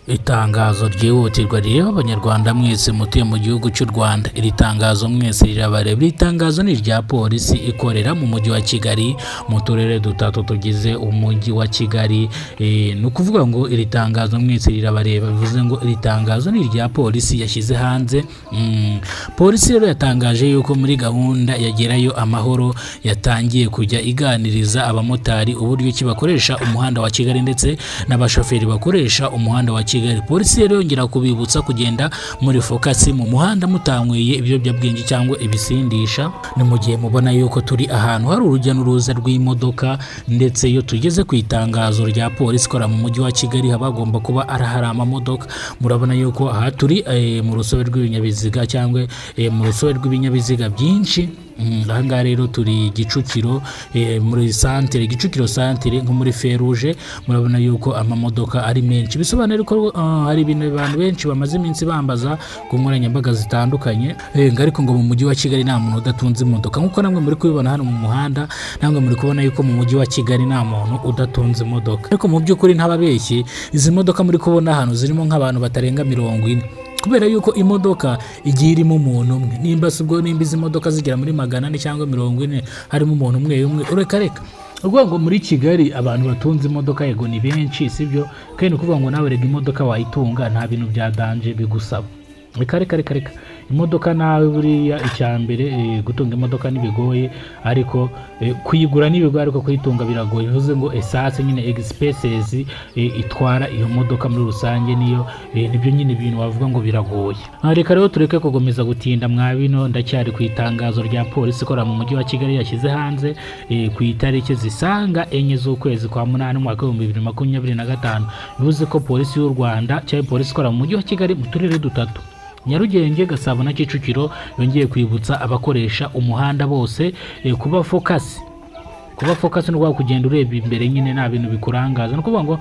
Itangazo ryihutirwa rireba Abanyarwanda mwese mutuye mu gihugu cy'u Rwanda. Iri tangazo mwese rirabareba. Iri tangazo ni irya polisi ikorera mu mujyi wa Kigali, mu turere dutatu tugize umujyi wa Kigali. Ni ukuvuga ngo iri tangazo mwese rirabareba, bivuze ngo iri tangazo ni irya polisi yashyize hanze. Polisi rero yatangaje yuko muri gahunda ya Gerayo Amahoro yatangiye kujya iganiriza abamotari uburyo ki bakoresha umuhanda wa Kigali ndetse n'abashoferi bakoresha umuhanda wa Kigali. Polisi rero yongera kubibutsa kugenda muri focus mu muhanda mutanyweye ibiyobyabwenge cyangwa ibisindisha. Ni mu gihe mubona yuko turi ahantu hari urujya n'uruza rw'imodoka, ndetse iyo tugeze ku itangazo rya polisi ikora mu mujyi wa Kigali haba hagomba kuba ari hari amamodoka. Murabona yuko aha turi mu rusobe rw'ibinyabiziga cyangwa mu rusobe rw'ibinyabiziga byinshi. Aha ngaha rero turi Kicukiro, muri santere, Kicukiro santere, nko muri feruje. Murabona yuko amamodoka ari menshi, bisobanuye ko hari ibintu abantu benshi bamaze iminsi bambaza ku nkoranyambaga zitandukanye, ngo ariko ngo mu mujyi wa Kigali nta muntu udatunze imodoka. Nk'uko namwe muri kubibona hano mu muhanda, namwe muri kubona yuko mu mujyi wa Kigali nta muntu udatunze imodoka. Ariko mu by'ukuri ntababeshye, izi modoka muri kubona hano zirimo nk'abantu batarenga 40, kubera yuko imodoka igiye irimo umuntu umwe. Nimba si ubwo, nimba izi modoka zigera muri 400 cyangwa 40, harimo umuntu umwe umwe, ureka reka. Ukuvuga ngo muri Kigali abantu batunze imodoka yego ni benshi, sibyo? Kandi ni ukuvuga ngo nawe rega imodoka wayitunga, nta bintu bya danger bigusaba. Reka reka reka reka, imodoka nawe buriya icya mbere, gutunga imodoka ntibigoye, ariko kuyigura ntibigoye, ariko kuyitunga biragoye. Bivuze ngo essence nyine, expenses itwara iyo modoka muri rusange, niyo nibyo nyine ibintu wavuga ngo biragoye. Reka rero tureke gukomeza gutinda mwa bino. Ndacyari ku itangazo rya polisi ikora mu mujyi wa Kigali yashyize hanze ku itariki zisaga 4 z'ukwezi kwa munani, umwaka w'2025. Bivuze ko polisi y'u Rwanda cyangwa polisi ikora mu mujyi wa Kigali mu turere dutatu, Nyarugenge, Gasabo na Kicukiro, yongeye kwibutsa abakoresha umuhanda bose kuba focus. Kuba focus ni ukuvuga kugenda ureba imbere nyine, nta bintu bikurangaza. Ni ukuvuga ngo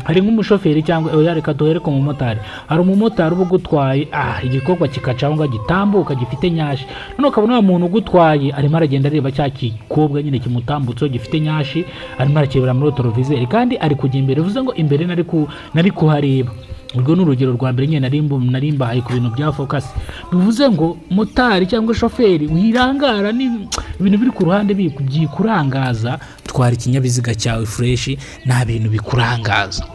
hari nk'umushoferi cyangwa, oya, reka duhere ku mumotari. Hari umumotari uba ugutwaye, igikorwa kikacaho ngo gitambuka gifite nyashi, none ukabona wa muntu ugutwaye arimo aragenda areba cya gikobwa nyine kimutambutseho gifite nyashi, arimo arakirebera muri rétroviseur kandi ari kujya imbere. Bivuze ngo imbere nari kuhareba. Urwo ni urugero rwa mbere nyine nari mbahaye ku bintu bya focus. Bivuze ngo motari cyangwa shoferi, wirangara ni ibintu biri ku ruhande byikurangaza. Twara ikinyabiziga cyawe fresh, nta bintu bikurangaza.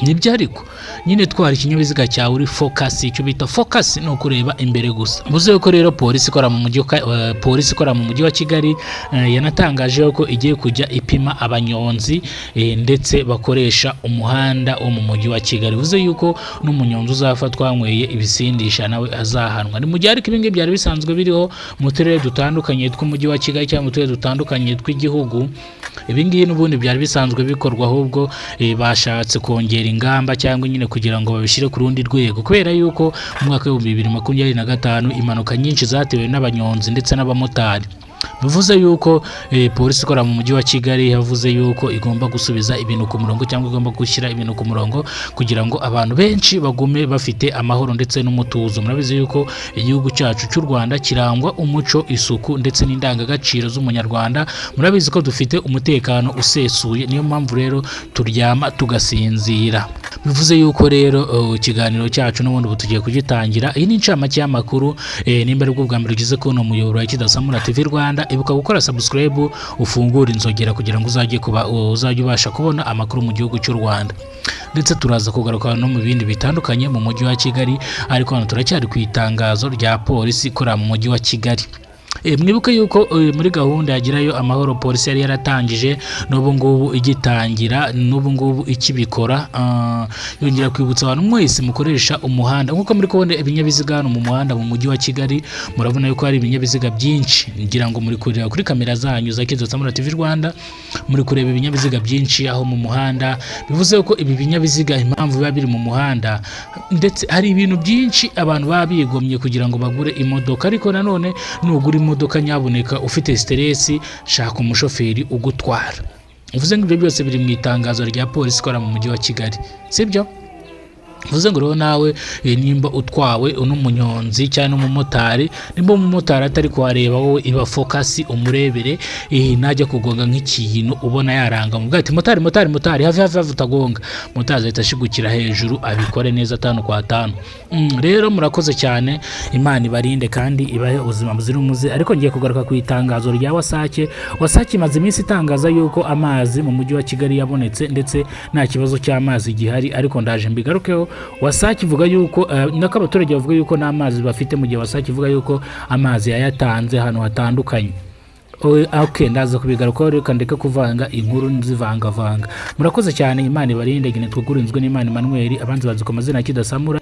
Nibyo, ariko nyine twara ikinyabiziga cyawe uri focus. Icyo bita focus ni ukureba imbere gusa. Bivuze ko rero polisi ikora mu mujyi wa Kigali yanatangaje ko igiye kujya ipima abanyonzi ndetse bakoresha umuhanda wo mu mujyi wa Kigali. Bivuze yuko n'umunyonzi uzafatwa wanyweye ibisindisha nawe azahanwa. Ni mu gihe ariko ibingibi byari bisanzwe biriho mu turere dutandukanye tw'umujyi wa Kigali cyangwa mu turere dutandukanye tw'igihugu. Ibingibi n'ubundi byari bisanzwe bikorwa, ahubwo bashatse kongera ingamba cyangwa nyine kugira ngo babishyire ku rundi rwego, kubera yuko mu mwaka w'2025 impanuka nyinshi zatewe n'abanyonzi ndetse n'abamotari. Bivuze yuko polisi ikora mu mujyi wa Kigali yavuze yuko igomba gusubiza ibintu ku murongo cyangwa igomba gushyira ibintu ku murongo kugira ngo abantu benshi bagume bafite amahoro ndetse n'umutuzo. Murabizi yuko igihugu cyacu cy'u Rwanda kirangwa umuco, isuku ndetse n'indangagaciro z'Umunyarwanda. Murabizi ko dufite umutekano usesuye, niyo mpamvu rero turyama tugasinzira. Bivuze yuko rero ikiganiro cyacu n'ubundi ubu tugiye kugitangira. Iyi ni incamake y'amakuru. Nimba ari bwo bwa mbere ugeze kubona umuyoboro wa Kidasamura TV Rwanda, ibuka gukora subscribe, ufungure inzogera kugira ngo uzajye ubasha kubona amakuru mu gihugu cy'u Rwanda. Ndetse turaza kugaruka no mu bindi bitandukanye mu mujyi wa Kigali, ariko hano turacyari ku itangazo rya polisi ikorera mu mujyi wa Kigali. Mwibuke yuko muri gahunda yagerayo amahoro polisi yari yaratangije, n'ubu ngubu igitangira, n'ubu ngubu ikibikora, yongera kwibutsa abantu mwese mukoresha umuhanda. Nk'uko muri kubona ibinyabiziga hano mu muhanda mu mujyi wa Kigali, murabona yuko hari ibinyabiziga byinshi. Ngira ngo muri kureba kuri kamera zanyu za Kidasamura TV Rwanda, muri kureba ibinyabiziga byinshi aho mu muhanda. Bivuze ko ibi binyabiziga, impamvu biba biri mu muhanda, ndetse hari ibintu byinshi abantu baba bigomye kugira ngo bagure imodoka. Ariko nanone nugura imodoka, nyabuneka, ufite stress, shaka umushoferi ugutwara. Bivuze ngo ibyo byose biri mu itangazo rya polisi ikora mu mujyi wa Kigali, sibyo? Bivuze ngo rero nawe nimba utwawe n'umunyonzi cyangwa n'umumotari, nimba umumotari atari kuhareba, wowe iba focus umurebere, najya kugonga nk'ikintu ubona yaranga mu ati: "Motari, motari, motari, have, have, have, utagonga." Motari azahita ashigukira hejuru abikore neza atanu kwa tanu. Rero murakoze cyane, Imana ibarinde kandi ibahe ubuzima buzira umuze. Ariko ngiye kugaruka ku itangazo rya WASAC. WASAC imaze iminsi itangaza yuko amazi mu mujyi wa Kigali yabonetse, ndetse nta kibazo cy'amazi gihari, ariko ndaje mbigarukeho. WASAC ivuga yuko nako abaturage bavuga yuko nta mazi bafite, mu gihe WASAC ivuga yuko amazi yayatanze ahantu hatandukanye. Ok, ndaza kubigarukaho, reka ndeke kuvanga inkuru nzivangavanga. Murakoze cyane, Imana ibarinde. Gine twugurinzwe n'Imana Emmanuel, abanzi bazi ku mazina ya Kidasamura.